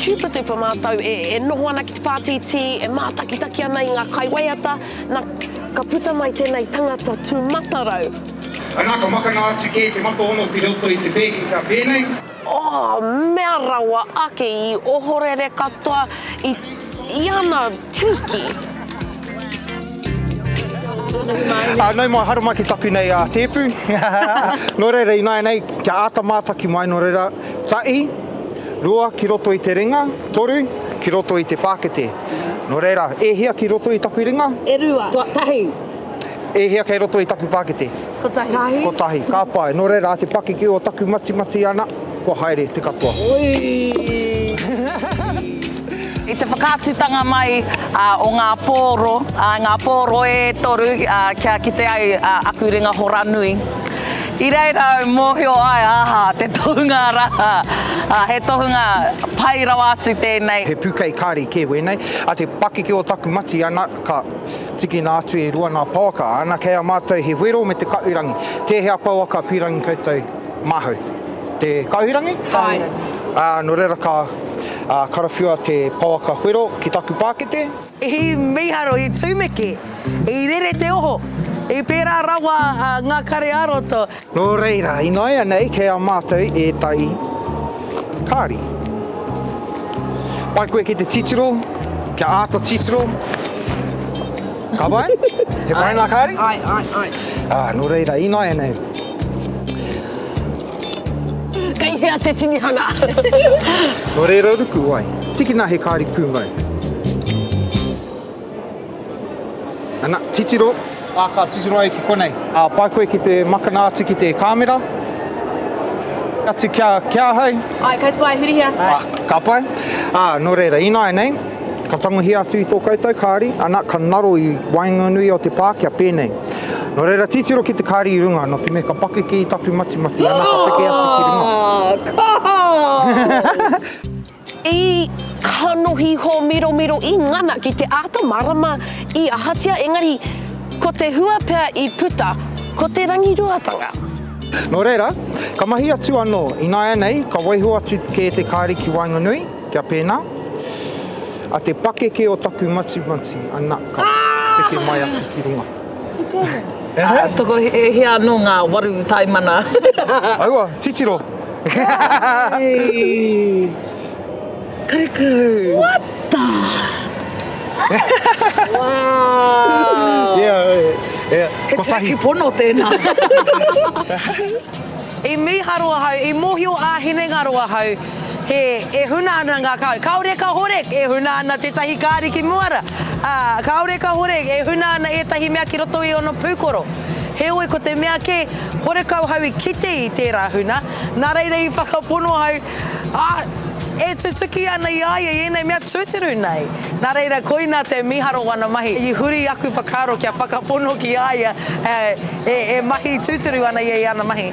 Super duper mātou e, e noho ana ki te pātītī, e mātakitaki ana i ngā kaiwaiata, na, ka puta mai tēnei tangata tūmatarau. Ana, ka makana atu kē te mataono ki roto i te pēke ka pēnei. Oh, mea rawa ake i ohorere katoa i, i ana tiriki. Ā, nau mai, haere mai ki taku nei tēpu. Nō reira, ināianei, kia āta mātaki mai, nō reira, tahi, rua ki roto i te ringa, toru ki roto i te pākete. Nō reira, e hia ki roto i taku ringa? E rua. Tahi. E hia kei roto i taku pākete? Kotahi. Tahi. Kotahi, ka pai. Nō reira, te pakeke o taku matimati ana, kua haere te katoa. Oi! I te whakaatutanga mai o ngā pōro, ngā pōro e toru kia kite ai aku ringa hora nui. I reira au mōhio ai, aha, te tohunga rā, he tohunga pai rawa atu tēnei. He pūkei kāri kē wēnei. A te pakeke o taku mati ana, ka tikina atu e rua nā pouaka. Ana kei a mātou he wero me te kahurangi. Tēhea pouaka pīrangi koutou māhau? Te kahurangi? Kahurangi. Ā, nō reira ka karawhiua te pouaka wero ki taku pākete. I mīharo, i tumeke, i rere te oho, i pērā rawa ngā kare ā-roto. Nō reira, ināianei kei a mātou ētahi kāri. Pai koe ki te titiro, kia āta titiro. Ka pai? He pai ngā kāri? Āe, āe, āe. Ā, nō reira, ināianei. Kei hea te tinihanga? Nō reira ruku ai. Tikina he kāri pūmau. Ana, titiro. Ā, ka titiro ai ki konei. Ā, pai koe ki te makana atu ki te kāmera. Atu ki a, ki ahau. Āe, kei te pai, hurihia. Ā, ka pai. Ā, nō reira, ināianei, ka tangohia atu i tō koutou kāri, ana, ka ngaro i waenganui o te pā kia pēnei. Nō reira, titiro ki te kāri i runga, nō te mea ka pakeke i taku matimati, ana, ka peke atu ki runga. Kaha! I kanohi hōmiromiro i ngana ki te āta mārama i ahatia, engari ko te hua pea i puta, ko te rangiruatanga. Nō reira, ka mahi atu anō, ināianei, ka waiho atu kē te kāri ki waenganui, kia pēnā. A te pakeke o taku matimati, ana, ka peke mai atu ki runga. I pēhea? Tokohia anō ngā waru taimana. Aua, titiro! Hey! Karekau! What the? Wow! Yeah, yeah. He turkey pono tēnā. I mīharo ahau, i mōhio ā-hinengaro ahau, he, e huna ana ngā kāri. Kāore kāore e huna ana tētahi kāri ki mua rā. Ā, kāore kāore e huna ana ētahi mea ki roto i ōna pūkoro. Heoi, ko te mea kē, horekau ahau i kite i tērā huna, nā reira i whakapono ahau, ā, e tutuki ana i a ia i ēnei mea tūturu nei. Nā reira, koinā te mīharo o ana mahi. I huri aku whakaaro kia whakapono ki a ia, e, e mahi tūturu ana ia i ana mahi.